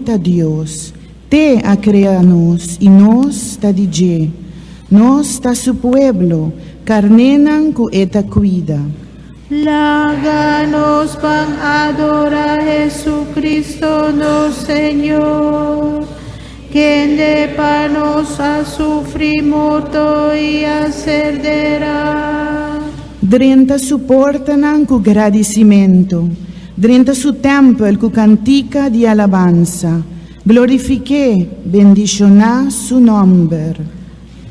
ta Dios. T'E a krea nos i nos ta di dje. Nos ta su pueblo, karnénan ku e ta kuida. Laga nos ban adora Jesucristo nos Señor, kende pa nos a sufri morto i a ser derá. Drenta su portanan ku gradisimentu, drenta su tèmpel ku kantika di alabansa. Glorifik'é, bendishoná su nòmber.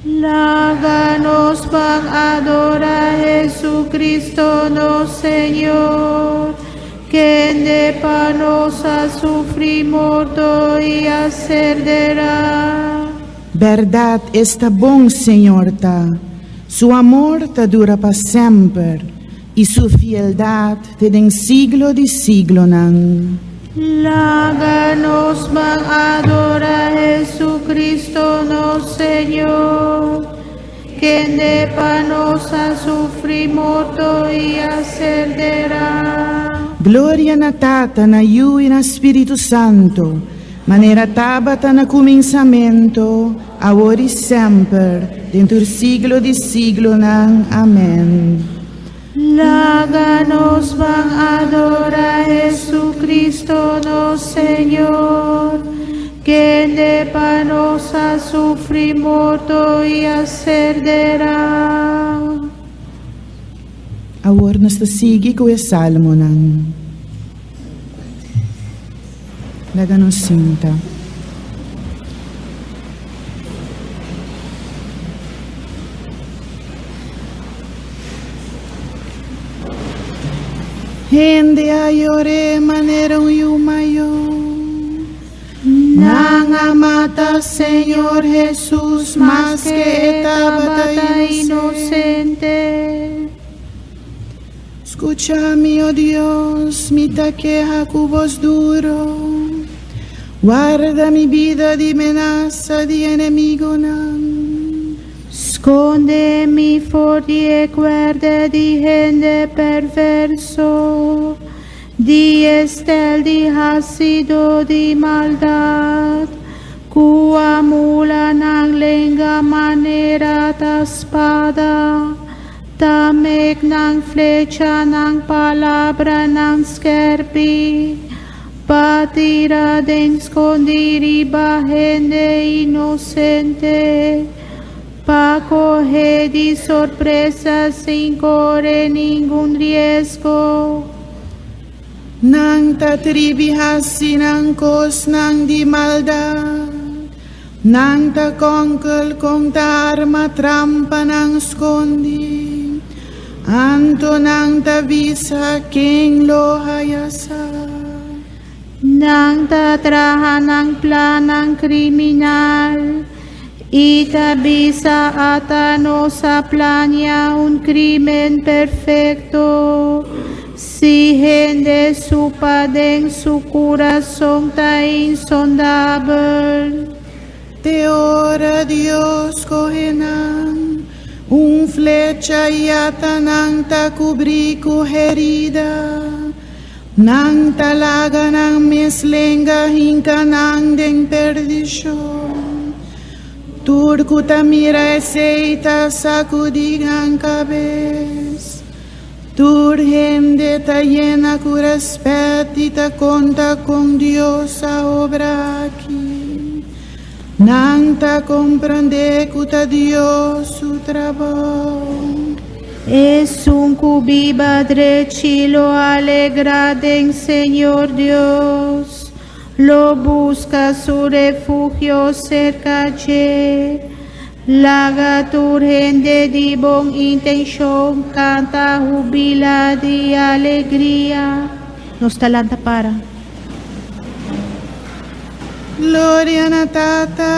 Laga nos ban adora Jesucristo nos Señor, kende pa nos a sufri morto i a ser derá. Bèrdat esta bon Señor ta, Su amor ta dura pa semper, i Su fieldat te den siglo di siglonan. Laga nos ban adora Jesucristo nos Señor, kende pa nos a sufri morto i a ser derá. Gloria na Tata, na Yu i na Spiritu Santu, manera tabata na kuminsamentu, awor i semper, den tur siglo di siglonan. Amèn. Laga nos ban adora Jesucristo nos Señor, kende pa nos a sufri morto i a ser derá. Awor nos ta sigui ku e salmonan. Laga nos sinta. Hende a yor'é manera un yu mayó. Nan a mata Señor Hesus maske e tabata inosente. Skucha mi, o Dios, mi ta keha ku bos duro. Warda mi bida di menasa di enemigonan. Skonde mi for di e kuèrdè di hende perverso, di e stèl di hasidó di maldat, ku a mula nan lenga manera ta spada. Ta mek nan flecha nan palabranan skèrpi, pa tira den skondí riba hende inosente, pa kohe di sorpresa sin kore ningun riesgo. Nan ta tribi hasi nan kosnan di maldat. Nan ta konkel kon ta arma trampanan skondi, anto nan ta bisa ken lo haya sa. Nan ta traha nan plannan kriminal i ta bisa ata nos a plania un krimen perfekto. Si hende su paden su kurason ta insondabel. Te ora Dios kohe nan, un flecha i ata nan ta kubrí ku herida. Nan ta laga nan mes lenga hinka nan den perdishon. Tur ku ta mira esei ta sakudí nan kabes. Tur hende ta yena ku rèspèt i ta konta kon Dios a obra aki. Nan ta komprendé ku ta Dios su trabou. Esun ku biba drechi lo alegrá den Señor Dios, lo buska su refugio serka dje. Laga tur hende di bon intenshon kanta hubila di alegria. Nos ta lanta para. Gloria na Tata,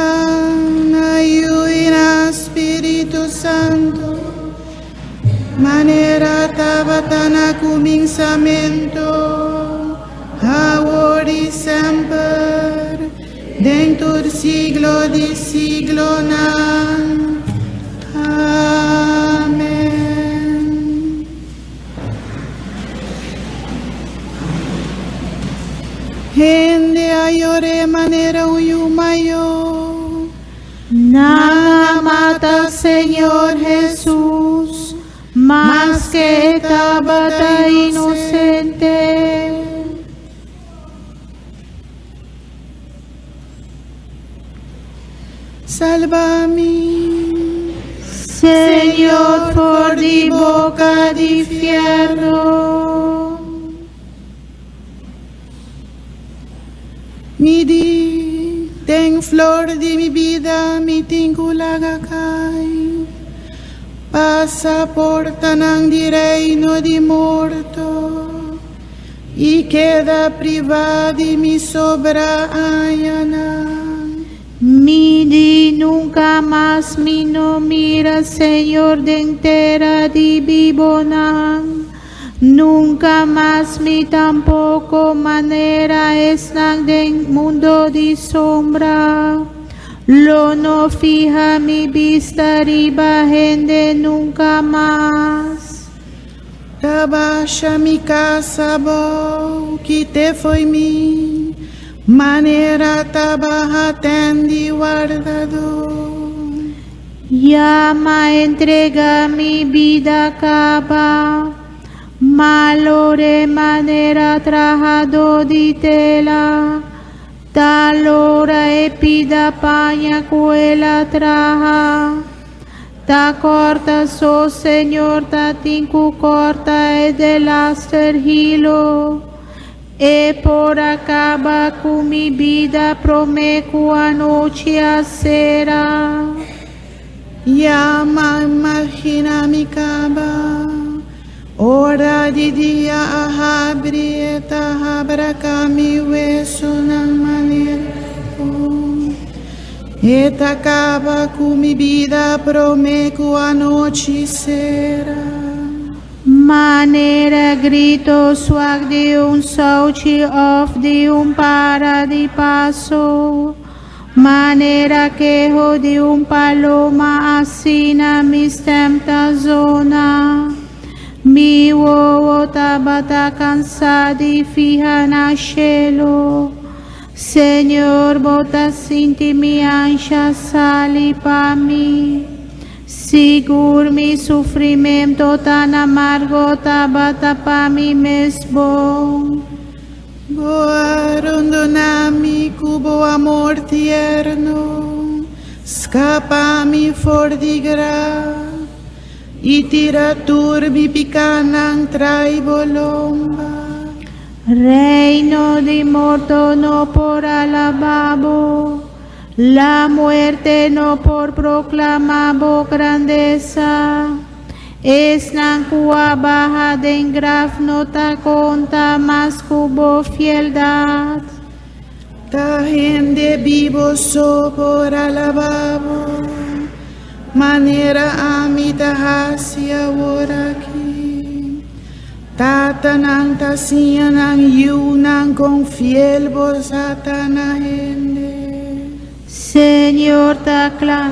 na Yu i na Spiritu Santu, manera tabata na kuminsamentu, awor i semper, Den tur siglo di siglonan. Amen. Hende a yor'é manera. tabata inosente. Salba mi, Señor, for di boka di fièrnu. Mi di, den flor di mi bida mi tin ku laga kai. Pasa portanan di reino di morto i keda privá di mi sobrá añanan. Mi di, nunka mas mi no mira Señor den tera di bibunan. Nunka mas mi tampoko manera esnan den mundu di sombra. Lo no fiha mi bista riba hende nunka mas. Ta basha mi kas abou, kit'é fo'i mi, manera ta baha tènt di wardadó. Ya m'a entregá mi bida kaba, m'a lor'é manera trahadó di tela, ta lora e pida paña ku el a traha. Ta kòrta so Señor ta tin ku kòrta e delaster hilo. E por a kaba ku mi bida promé ku anochi a sera. Ya m'a imaginá mi kaba, ora di dia a habri e ta habraká mi wesunan manera leon. E ta kaba ku mi bida promé ku anochi sera. Manera gritu suak di un souchi òf di un para di paso. Manera keho di un paloma asina mi stèm ta zona. Mi wowo tabata kansá di fiha na shelu. Señor, bo ta sinti mi ansha sali pa mi. Sigur mi sufrimentu tan amargo tabata pa mi mes bon. Bo a rondoná mi ku bo amor tierno, skapa mi for di graf, i tira tur mi pikánan tra'i bo lomba. Reino di morto no por alabá bo, la muerte no por proklamá bo grandesa. Esnan ku a baha den graf no ta konta mas ku bo fieldat. Ta hende bibu so por alabá bo, manera ami ta hasi awor aki. Tatanan ta siña nan yunan kon fiel bo sa ta na hende. Señor ta kla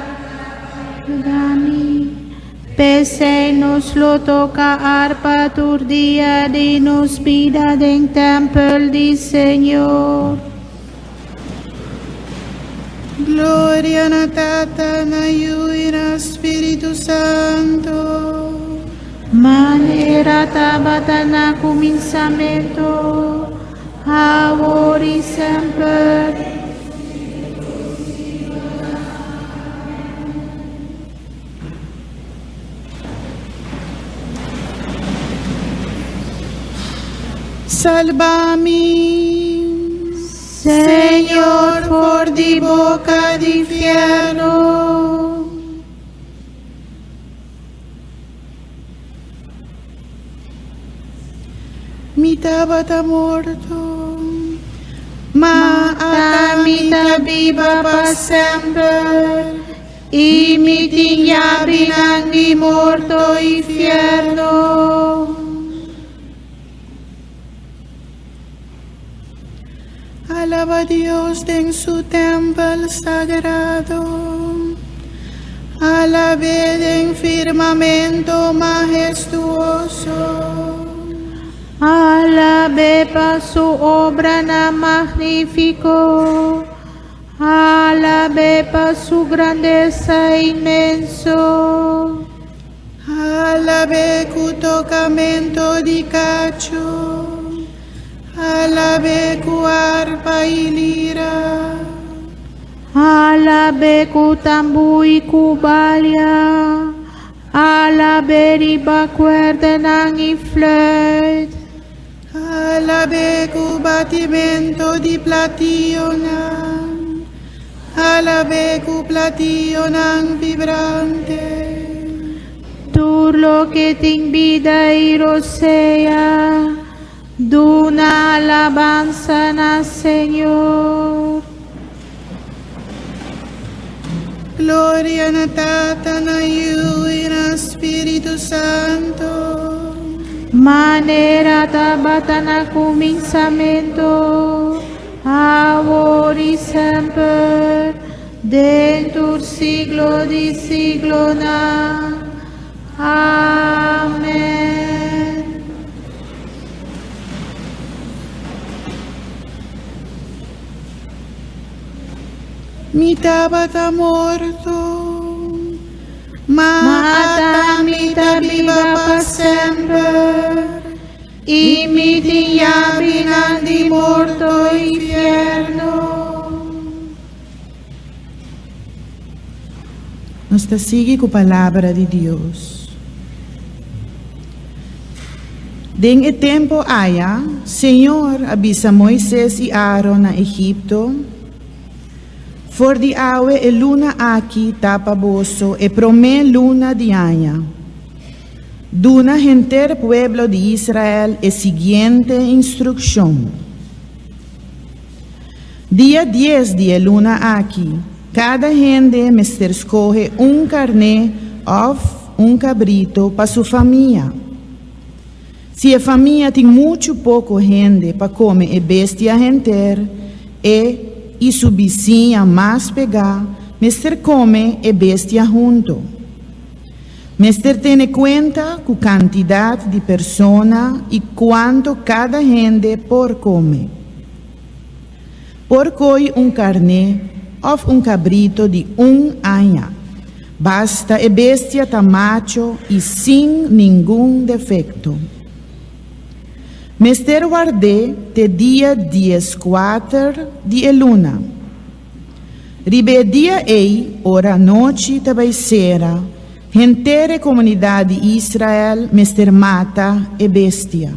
pa mi, p'esei nos lo toka arpa tur dia di nos bida den tèmpel di Señor. Gloria na Tata, na Yu i na Spiritu Santu. Manera tabata na kuminsamentu, awor i semper. Salba mi, Señor, for di boka di fièrnu. Mi tabata morto, ma ata mi ta biba pa semper. I mi tin yabinan di morto i fièrnu. Alabá Dios den su tèmpel sagrado. Alab'é den firmamento mahestuoso. Alab'é pa su obranan magnífiko. Alab'é pa su grandesa inmenso. Alab'é ku tokamento di kachu, alab'é ku arpa i lira. Alab'é ku tambú i ku balia, alab'é riba kuerdanan i flùit. Alab'é ku batimento di plationan, alab'é ku plationan vibrante. Tur loke tin bida i rosea, duna alabansa na Señor. Gloria na Tata, na Yu i na Spiritu Santu. Manera tabata na kuminsamentu, awor i semper, den tur siglo di siglonan. Amèn. Mi tabata morto, ma ata mi ta biba pa semper, i mi tin yabinan di morto i fièrnu. Nos ta sigui ku Palabra di Dios. Den e tempu aya, Señor a bisa Moises i Aaron na Egipto, For di awe e luna aki ta pa boso e promé luna di aña. Duna henter pueblo di Israel e siguiente instrukshon, Dia dies di e luna aki, kada hende mester skohe un karné òf un kabrito pa su famia. Si e famia tin muchu poko hende pa kome e bestia henter, e i su bisiña mas pegá mester kome e bestia hunto. Mester tene kuenta ku kantidat di persona i kuantu kada hende por kome. Por koi un karné òf un kabrito di un aña, basta e bestia ta macho i sin ningun defekto. Mester ward'é te dia dieskuater di e luna. Riba e dia ei, ora anochi ta bai sera, henter e komunidat di Israel mester mata e bestia.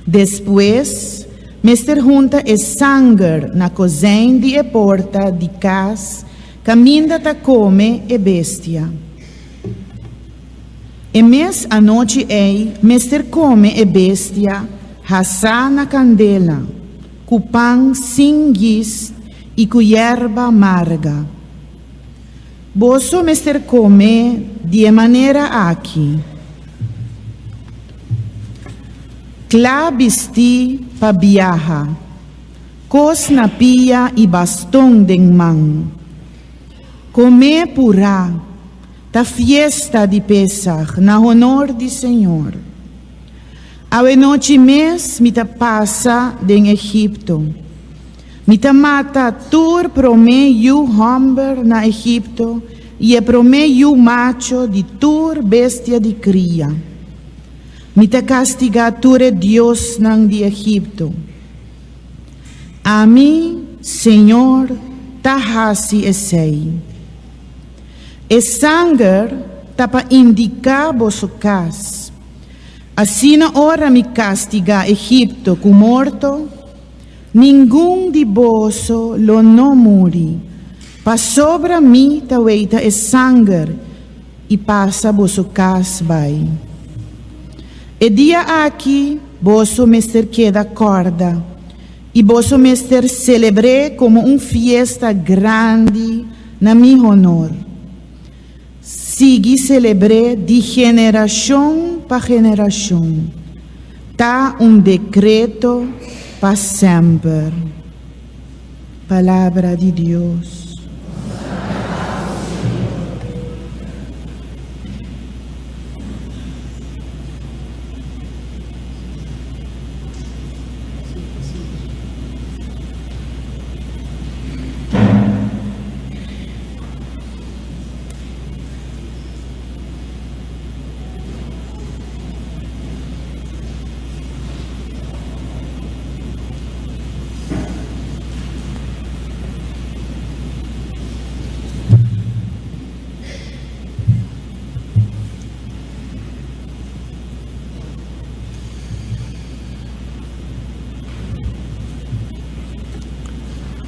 Despues, mester hunta e sanger na kozijn di e porta di kas kaminda ta kome e bestia. E mes anochi ei mester kome e bestia hasá na kandela, ku pan sin yist i ku yerba marga. Boso mester kome di e manera aki, Kla bistí pa biaha, kos na pia i baston den man. Kome purá, ta fiesta di Pesach na honor di Señor. Awenochi mes mi ta pasa den Egipto. Mi ta mata tur promé yu hòmber na Egipto i e promé yu macho di tur bestia di kria. Mi ta kastigá tur e diosnan di Egipto. Ami, señor, ta hasi esei. E sanger ta pa indiká boso kas. Asina ora mi kastigá Egipto ku morto, Ningun di boso lo no muri, pasobra mi ta weita e sanger i pasa boso kas bai. E dia aki boso mester keda kòrda i boso mester selebr'é komo un fiesta grandi na mi honor. Sigui selebr'é di generashon pa generashon. Ta un dekreto pa semper. Palabra di Dios.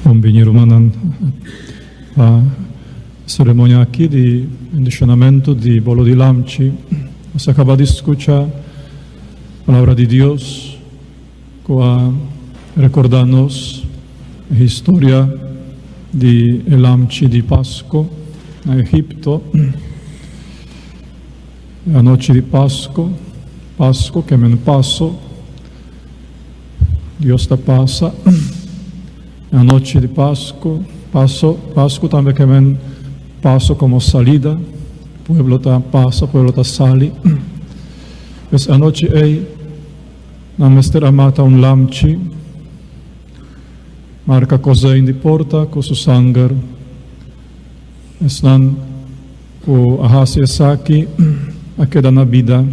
Bon bini rumannan pa ceremonia aki di bendicionamento di bolo di lamchi. Nos a caba di scucha palabra di Dios cu a recorda nos e historia di e lamchi di Pasco na Egipto. E anochi di Pasco, Pasco ke men paso. Dios ta pasa e anochi di Pasku, paso, Pasku tambe ke men paso komo salida, pueblo ta pasa, pueblo ta sali. Pues anochi ei nan mester a mata un lamchi, marka kozein di porta ku su sanger. Esnan ku a hasi esaki a keda na bida.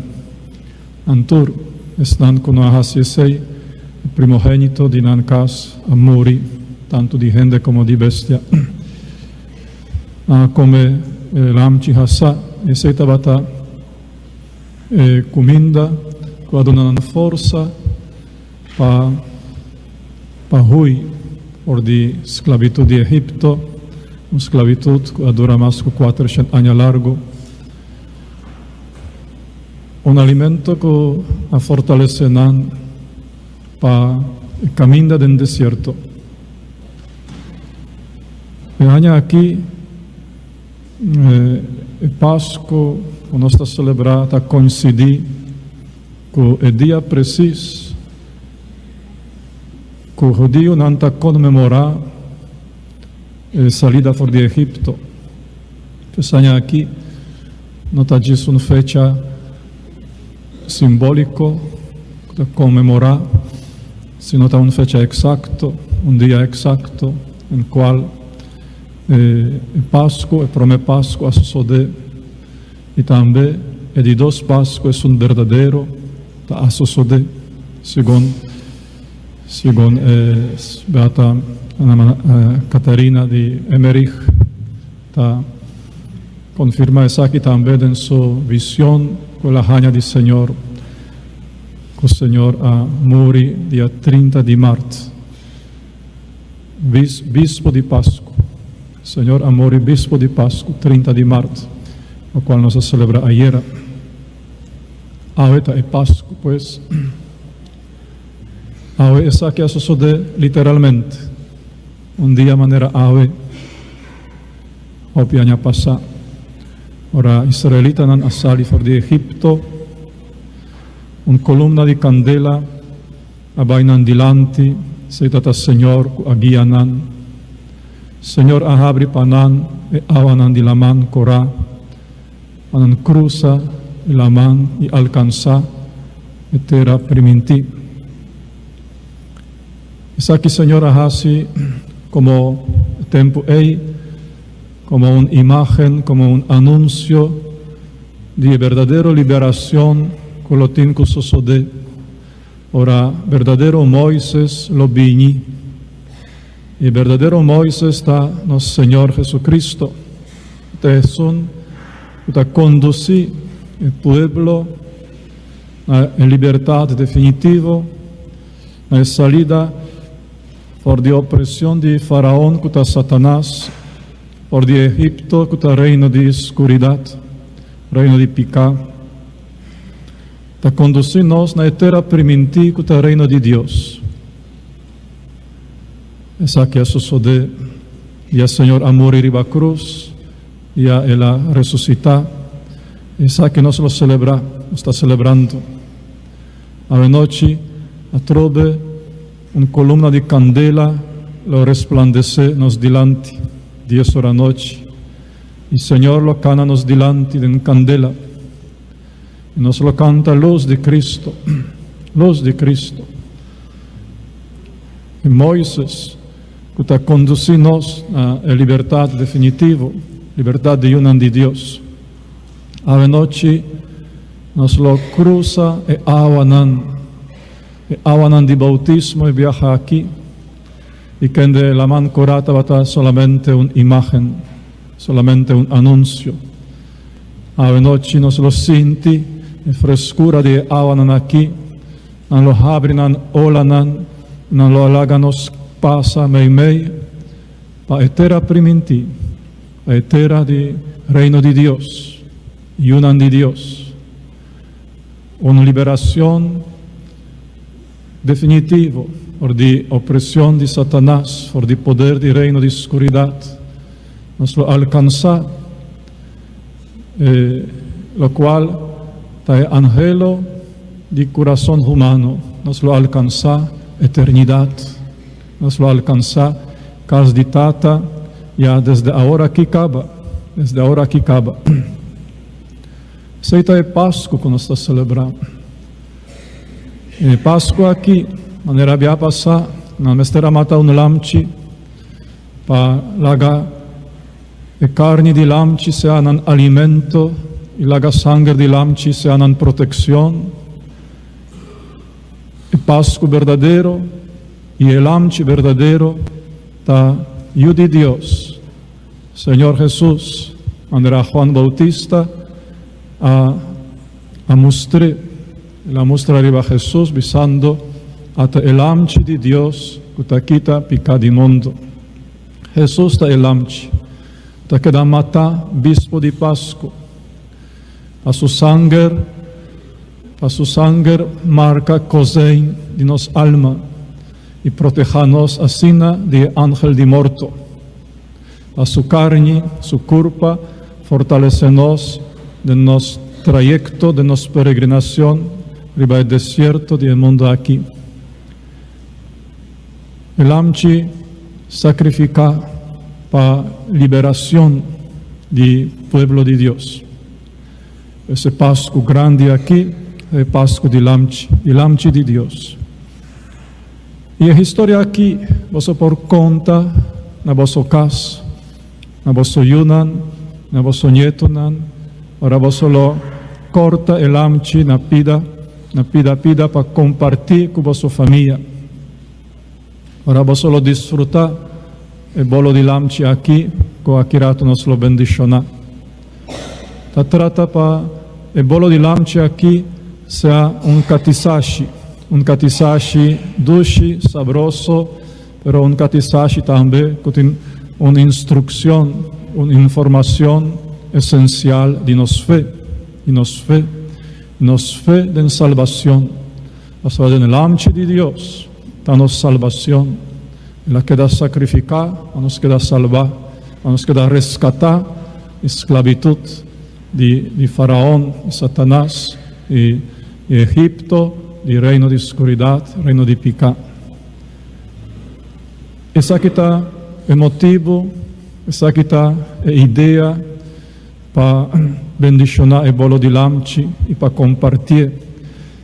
Nan tur, esnan ku no a hasi esei, e primogénito di nan kas a muri, tantu di hende komo di bestia. Nan a kome e lamchi hasá, esei tabata e kuminda ku a duna nan forsa pa pa hui for di sklabitut di Egipto, un sklabitut ku a dura mas ku kuatershen aña largu. Un alimento ku a fortalesé nan pa e kaminda den desierto. E aña aki e Pasku ku nos ta selebrá ta koinsidí ku e dia presis ku hudiunan ta konmemorá e salida for di Egipto. Pues aña aki no ta djis un fecha simbóliko ku ta konmemorá, sino ta un fecha eksakto, un dia eksakto en kual e Pasku, e promé Pasku a sosodé i tambe e di dos Pasku, esun berdadero, ta a sosodé, segun segun e Beata Catarina di Emmerich ta konfirmá esaki tambe den su vision ku el a haña di Señor, ku Señor a muri dia 30 di mart, bis bispo di Pasku. Señor a muri bispo di Pasku, 30 di mart, lokual nos a selebrá ayera. Awe ta e Pasku, pues. Awe esaki a sosodé literalmente. Un dia manera awe, hopi aña pasá, ora israelitanan a sali for di Egipto, un kolumna di kandela a bai nan dilanti, esei ta Señor ku a guia nan. Señor a habri pa nan e awanan di laman korá, pa nan krusa e laman i alkansá e tera primintí. Esaki Señor a hasi komo e tempu ei, komo un imágen, komo un anunsio di e berdadero liberacion ku lo tin ku sosodé ora berdadero Moises lo bini. E berdadero Moises ta nos Señor Jesucristo. Ta esun ku ta kondusí e pueblo na e libertat definitivo, na e salida for di opresion di Faraon ku ta Satanas, for di Egipto ku ta reino di skuridat, reino di piká. Ta kondusí nos na e tera primintí ku ta reino di Dios. Esaki a sosodé dia Señor a muri riba krus, dia El a resusitá. Esaki nos lo selebrá, nos ta selebrando. Awenochi atrobe un kolumna di kandela lo resplandesé nos dilanti, dies ora anochi, i Señor lo kana nos dilanti den kandela. I nos lo kanta Lus di Cristo, lus di Cristo. E Moises ku ta kondusí nos na e libertat definitivo, libertat di yunan di Dios. Awenochi nos lo krusa e awanan, e awanan di boutismo e biaha aki, i kende laman korá tabata solamente un imágen, solamente un anunsio. Awenochi nos lo sinti e freskura di e awanan aki, nan lo habri nan olanan, nan lo laga nos pasa meimei. pa e tera primintí, pa e tera di Reino di Dios, yunan di Dios. Un liberacion definitivo for di opresion di Satanas, for di poder di reino di scuridad. Nos lo alcansa e locual ta e anhelo di curason humano. Nos lo alcansa eternidad. Nos lo alcansa cas di Tata ya desde awor aki caba, desde awor aki caba. Esei ta e Pasku ku nos ta selebrá. E Pasku aki, manera bia pasá, nan mester a mata un lamchi pa laga e karni di lamchi sea nan alimento i laga sanger di lamchi sea nan protekshon. E Pasku berdadero i e lamchi berdadero ta Yu di Dios. Señor Hesus, manera Juan Bautista a a mustr'é, el a mustra riba Hesus bisando, Ata e Lamchi di Dios ku ta kita piká di mundu. Hesus ta e Lamchi, ta keda matá bispo di Pasku. Pa su sanger, pa su sanger marka kozein di nos alma i protehá nos asina di e angel di morto. Pa su karni, su kurpa, fortalesé nos den nos trayekto, den nos peregrinacion riba e desierto di e mundu aki. E Lamchi sakrifiká pa liberacion di pueblo di Dios. Ese Pasku grandi aki ta e Pasku di Lamchi, di Lamchi di Dios. I e historia aki boso por konta na boso kas, na boso yunan, na boso ñetonan, ora boso lo kòrta e lamchi na pida, na pida pida pa kompartí ku boso famia. Ora boso lo disfrutá e bolo di lamchi aki ku aki ratu nos lo bendishoná. Ta trata pa e bolo di lamchi aki sea un katisashi, un katisashi dushi, sabroso, pero un katisashi tambe ku tin un instrukshon, un informashon esensial di nos fe, di nos fe, nos fe den salbacion. Pasobra den e lamchi di Dios ta nos salbacion. El a keda sacrifica pa nos keda salba, pa nos keda rescata di sclavitud di di Faraon, di Satanas, di di Egipto, di reino di scuridad, reino di pica. Esaki ta e motibu, esaki ta e idea pa bendiciona e bolo di lamchi y pa compartie,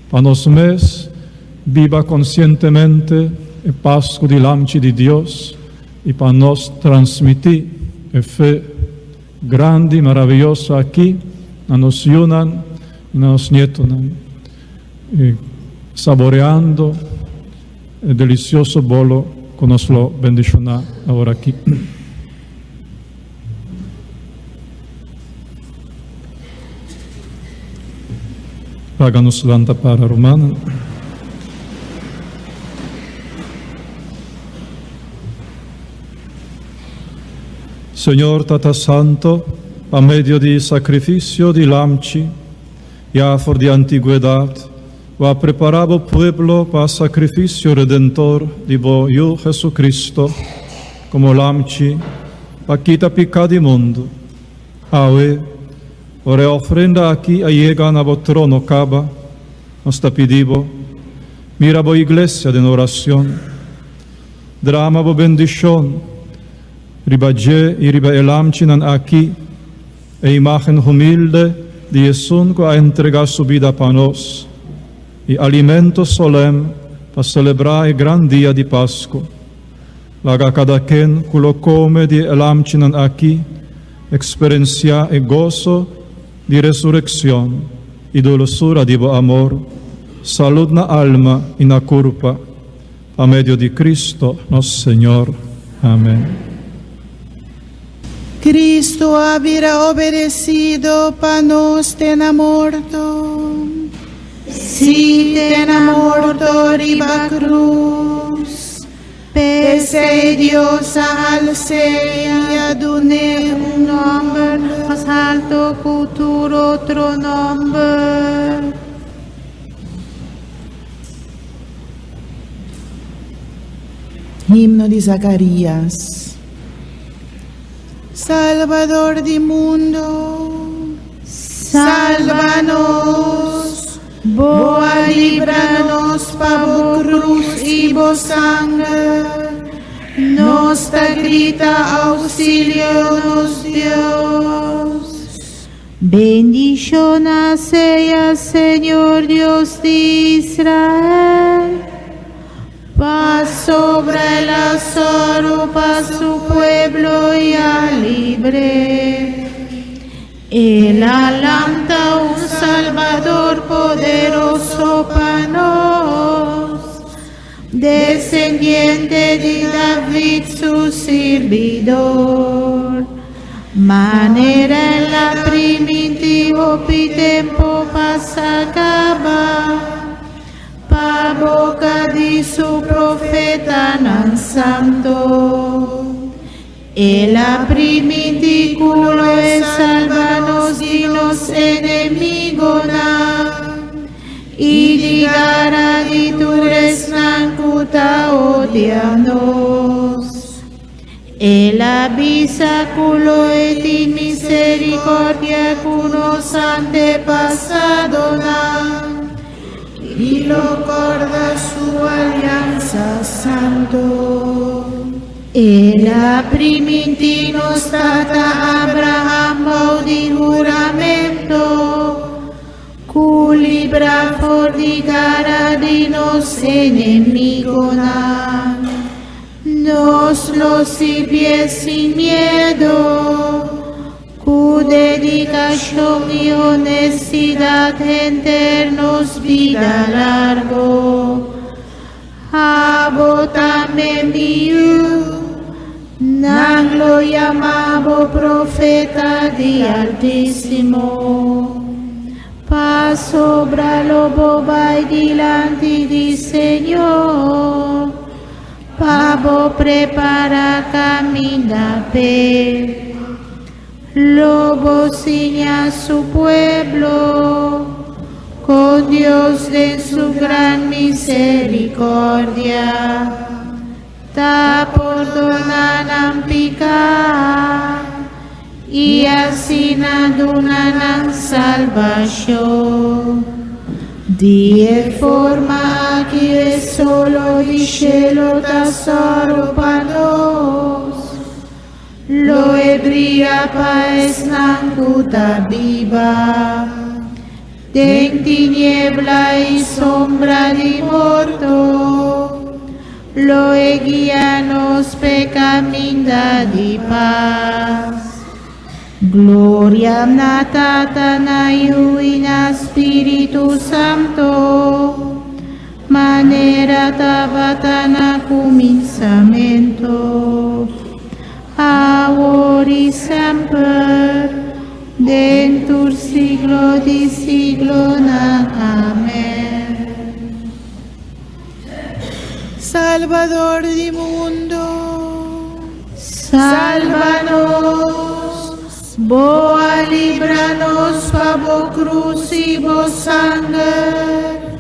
pa nos mes biba conscientemente e Pascu di Lamchi di Dios y pa nos transmiti e fe grandi maraviyoso aki na nos yunan y na nos nietonan, y saboreando e delicioso bolo cu nos lo bendiciona aworaki. Laga nos lanta para, rumannan. Señor Tata Santo, pa medio di sacrificio di Lamchi, ya for di antigüedad, Bo a prepará Bo pueblo pa sacrificio redentor di Bo Yu Jesucristo, como Lamchi, pa kita piká di mundu. Awe, ora e ofrenda aki a yega na Bo trono kaba, nos ta pidi Bo, mira Bo iglesia den oracion. Drama Bo bendicion riba dje i riba e lamchinan aki, E imágen humilde di esun ku a entregá su bida pa nos, i alimento solèm pa selebrá e gran dia di Pasku. Laga kada ken ku lo kome di e lamchinan aki eksperensiá e goso di resurekshon i dulsura di bo amor, salud na alma i na kurpa, pa medio di Cristo nos Señor. Amén. Cristo a bira obedecido pa nos te na morto. Sí, te na morto riba cruz. P'esei Dios a hals'é i a dun'é un nòmber mas haltu ku tur otro nòmber. Himno di Zacarías. Salvador di mundo, salba nos. Bo a libra nos pa bo cruz y bo sanger. Nos ta grita auxilio, nos Dios. Bendishoná sea Señor Dios di Israel, pasobra el a sòru pa su pueblo i a libr'é. El a lanta un Salbador poderoso pa nos, desendiente di David su sirbidó. Manera el a primintí hopi tempu pasá kaba, pa boka di su profetanan santu. El a primintí ku lo e salba nos di nos enemigunan i di gara di tur esnan ku ta odia nos. El a bisa ku lo e tin miserikòrdia ku nos antepasadonan i lo kòrda su aliansa santu. El a primintí nos tata Abraham bou di huramentu, ku libra for di gara di nos enemigunan. Nos lo sirbié sin miedu, ku dedikashon i honestidat henter nos bida largu. Abo tambe, mi yu, nan lo yama bo profeta di Altísimo. Pasobra lo bo bai dilanti di Señor, pa bo prepará kaminda p'e. Lo bo siña su pueblo, kon Dios den su gran miserikòrdia ta pordoná nan piká i asina duna nan salbashon. Di e forma aki e solo di shelu ta sòru pa nos. Lo e bria pa esnan ku ta biba den tiniebla i sombra di morto. Lo e guia nos p'e kaminda di pas. Gloria na Tata, na Yu i na Spiritu Santu, manera tabata na kuminsamentu, awor i semper, den tur siglo di siglonan. Amèn. Salbador di mundo, salba nos. Bo a libra nos pa bo krus i bo sanger.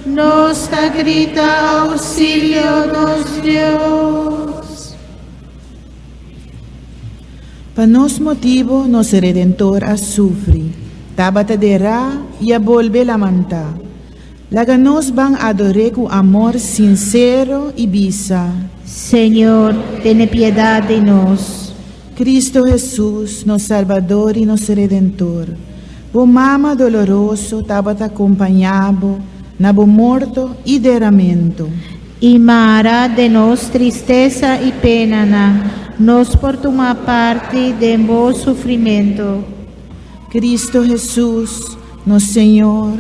Nos ta grita auxilio, nos Dios. Pa nos motibu nos Redentor a sufri, tabata derá i a bolbe lamantá. Laga nos ban ador'é ku amor sinsero i bisa. Señor, tene piedat di nos. Cristo Hesus, nos Salbador i nos Redentor, bo Mama doloroso tabata kompañá bo na bo morto i deramentu. I mara den nos tristesa i penanan, nos por tuma parti den bo sufrimentu. Cristo Hesus, nos Señor,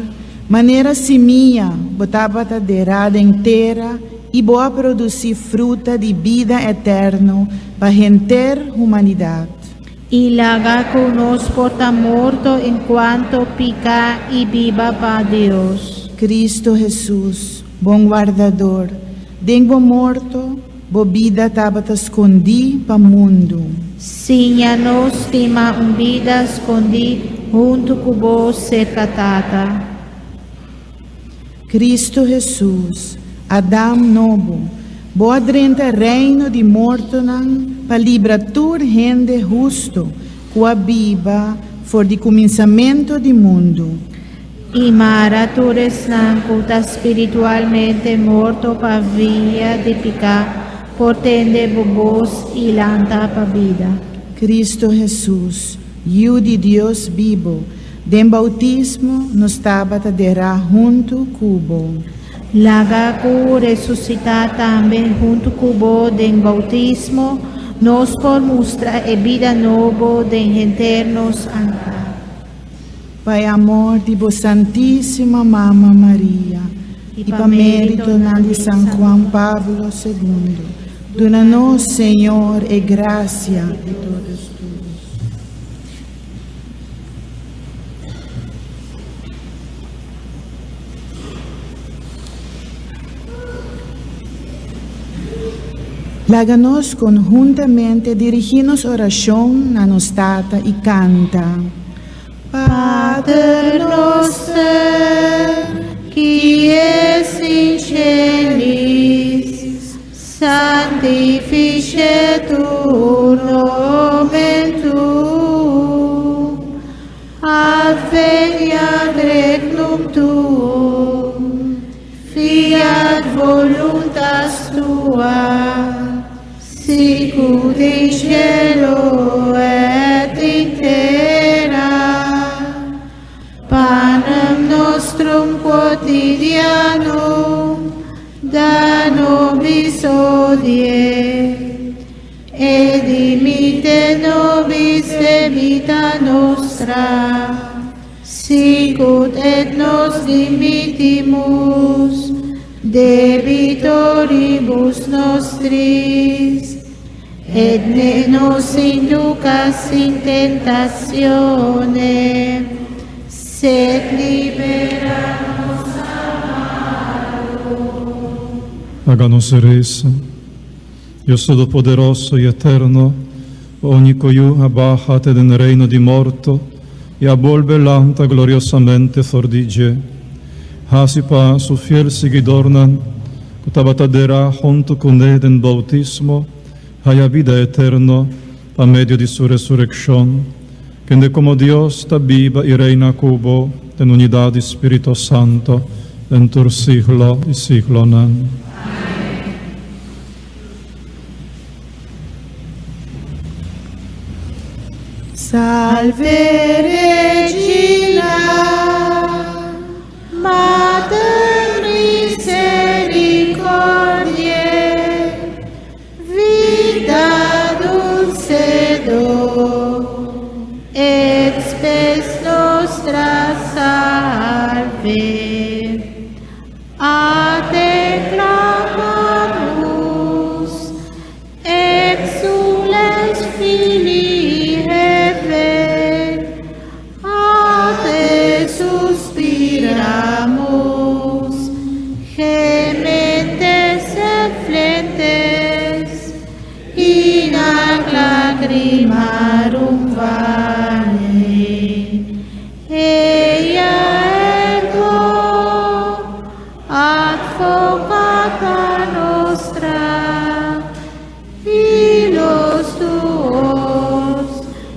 manera simia bo tabata derá den tera i bo a produsí fruta di bida eterno pa henter humanidat. I laga ku nos por ta morto enkuanto piká i biba pa Dios. Cristo Hesus, bon wardador, den bo morto. Bo bida tabata skondí pa mundu. Siña nos stima un bida skondí huntu ku Bo serka Tata. Kristu Hesus, Adam nobo, Bo a drenta reino di mortonan pa libra tur hende hustu ku a biba for di kuminsamentu di mundu. I mara tur esnan ku ta spiritualmente morto pa via di piká por tende Bo bos i lanta pa bida. Kristu Hesus, Yu di Dios bibu, den boutismo nos tabata derá huntu ku Bo. Laga ku resusitá tambe huntu ku Bo den boutismo, nos por mustra e bida nobo den henter nos andá. Pa e amor di bo Santísima Mama Maria i pa méritonan di San Juan Pablo Segundo, duna nos, Señor, e grasia di todos tur. Laga nos konhuntamente dirigí nos orashon na nos Tata i kanta. Pater noster, qui es in celis, sanctificetur nomen tuum, adveniat regnum tuum, fiat voluntas tua, sicut in cielo et in terra. Panem nostrum quotidianum da nobis hodie, et dimitte nobis debita nostra, sicut et nos dimittimus debitoribus nostris, et ne nos inducas in tentationem, sed libera nos a malo. Laga nos resa. Dios Todopoderoso i Eterno, Bo úniko Yu a baha te den reino di morto i a bolbe lanta gloriosamente for di dje. Hasi pa Su fiel siguidornan ku tabata derá huntu kuné den boutismo haya bida eterno pa medio di Su resurekshon, kende komo Dios ta biba i reina ku Bo den unidat di Spirito Santo den tur siglo di siglonan. Salve Regina, Mater misericordiae, vita dulcedo, et spes nostra salve. A te clamamus, exules filii Hevae, a te suspiramus, gementes et flentes, in hac lacrimarum valle. Eia ergo advocata nostra, filos tuos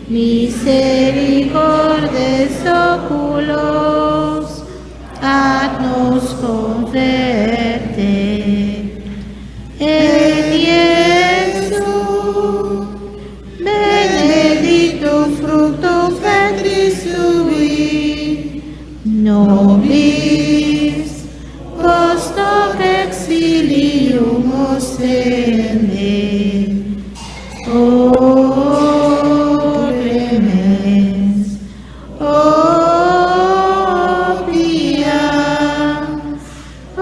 misericordes oculos ad nos converte. Et Iesu benedictum fructum ventris tui, nobis post hoc exilium ostende. O clemens, o pia, o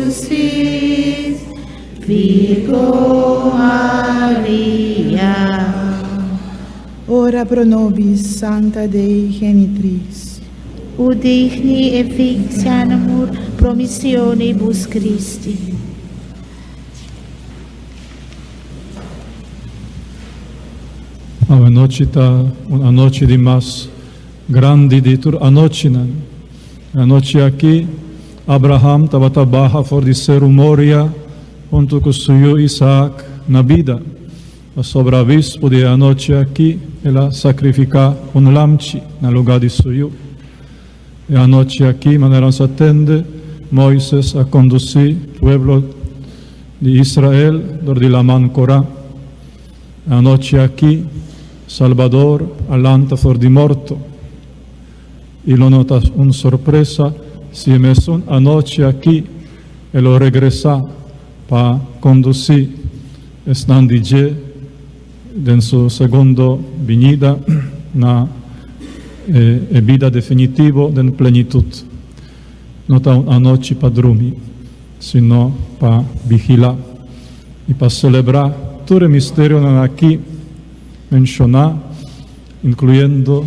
dulcis Virgo Maria. Ora pro nobis, Sancta Dei Genitrix. U digni efficiamur promissionibus Christi. Awe nochi ta un anochi di mas grandi di tur anochinan. E anochi aki Abraham tabata baha for di Seru Moria huntu ku su yu Isaak na bida. Pasobra bispu di e anochi aki el a sakrifiká un lamchi na lugá di su yu. E anochi aki, manera nos a tende, Moises a kondusí pueblo di Israel dor di Laman Korá. E anochi aki, Salbador a lanta for di morto. I lo no ta un sorpresa si e mesun anochi aki e lo regresá pa kondusí esnan di dje den su segundo binida na e bida definitivo den plenitut. No ta un anochi pa drumi, sino pa vigilá i pa selebrá tur e misterionan aki menshoná, inkluyendo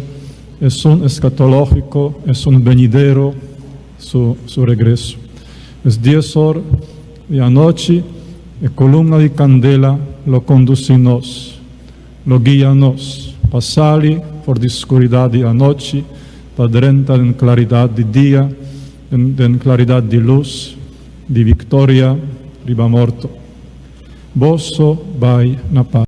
esun eskatológiko, esun benidero, su su regreso. Es dies or di anochi e kolumna di kandela lo kondusí nos, lo guia nos pa sali for di skuridat di anochi pa drenta den klaridat di dia, den klaridat di lus di viktoria riba morto. Boso bai na pas.